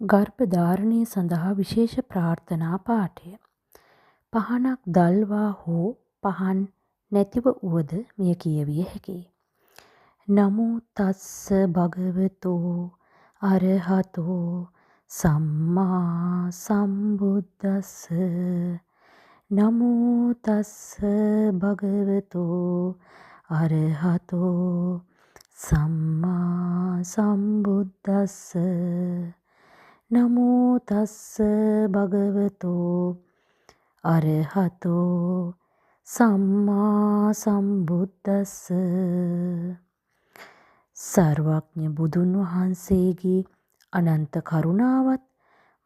ගර්භ ධාරණය සඳහා විශේෂ ප්‍රාර්ථනා පාඨය. පහනක් දල්වා හෝ පහන් නැතිව වුවද මෙය කියවිය හැකිය. නමෝ තස්ස භගවතෝ අරහතෝ සම්මා සම්බුද්දස්ස. නමෝ තස්ස භගවතෝ අරහතෝ සම්මා සම්බුද්දස්ස. නමෝ තස්ස භගවතෝ අරහතෝ සම්මා සම්බුද්දස්ස. සර්වඥ බුදුන් වහන්සේගේ අනන්ත කරුණාවත්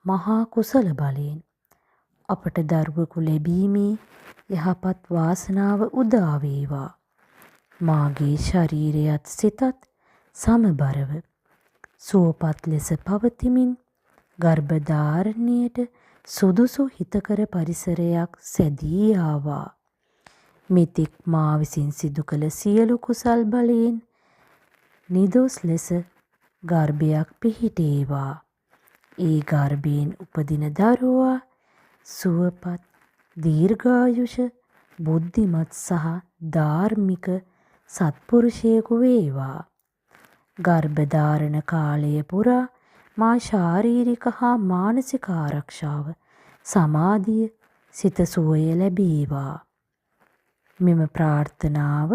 මහා කුසල බලයෙන් අපට දරුවෙකු ලැබීමේ යහපත් වාසනාව උදා වේවා. මාගේ ශරීරයත් සිතත් සමබරව සුවපත් ලෙස පවතිමින් ගර්භධාරණයට සුදුසු හිතකර පරිසරයක් සැදී ආවා. මෙතෙක් මා විසින් සිදු කළ සියලු කුසල් බලයෙන් නිදොස් ලෙස ගර්භයක් පිහිටේවා. ඒ ගර්භයෙන් උපදින දරුවා සුවපත්, දීර්ඝායුෂ, බුද්ධිමත් සහ ධාර්මික සත්පුරුෂයෙකු වේවා. ගර්භධාරණ කාලය පුරා මා ශාරීරික හා මානසික ආරක්ෂාව, සමාධිය, සිත සුවය ලැබේවා. මෙම ප්‍රාර්ථනාව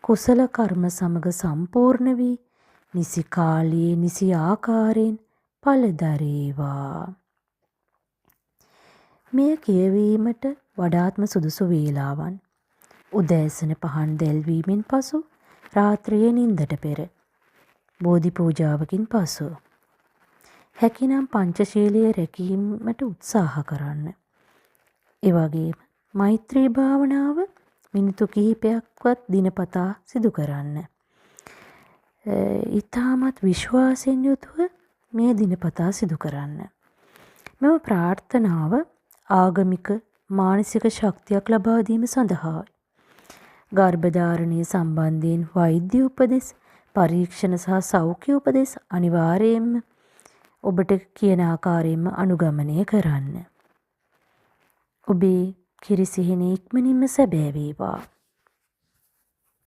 කුසල කර්ම සමග සම්පූර්ණ වී නිසි කාලයේ නිසි ආකාරයෙන් ඵල දරේවා. මෙය කියවීමට වඩාත්ම සුදුසු වේලාවන් උදෑසන පහන් දැල්වීමෙන් පසු, රාත්‍රියේ නින්දට පෙර, බෝධි පූජාවකින් පසු. හැකිනම් පංචශීලය රැකීමට උත්සාහ කරන්න. ඒ වගේම මෛත්‍රී භාවනාව මිනිත්තු කිහිපයක්වත් දිනපතා සිදු කරන්න. ඉතාමත් විශ්වාසයෙන් යුතුව මේ දිනපතා සිදු කරන්න. මෙම ප්‍රාර්ථනාව ආගමික මානසික ශක්තියක් ලබා දීම සඳහායි. ගර්භධාරණය සම්බන්ධයෙන් වෛද්‍ය උපදෙස්, පරීක්ෂණ සහ සෞඛ්‍ය උපදෙස් අනිවාර්යයෙන්ම ඔබට කියන ආකාරයෙන්ම අනුගමනය කරන්න. ඔබේ කිරිසිහින ඉක්මනින්ම සැබෑ වේවා.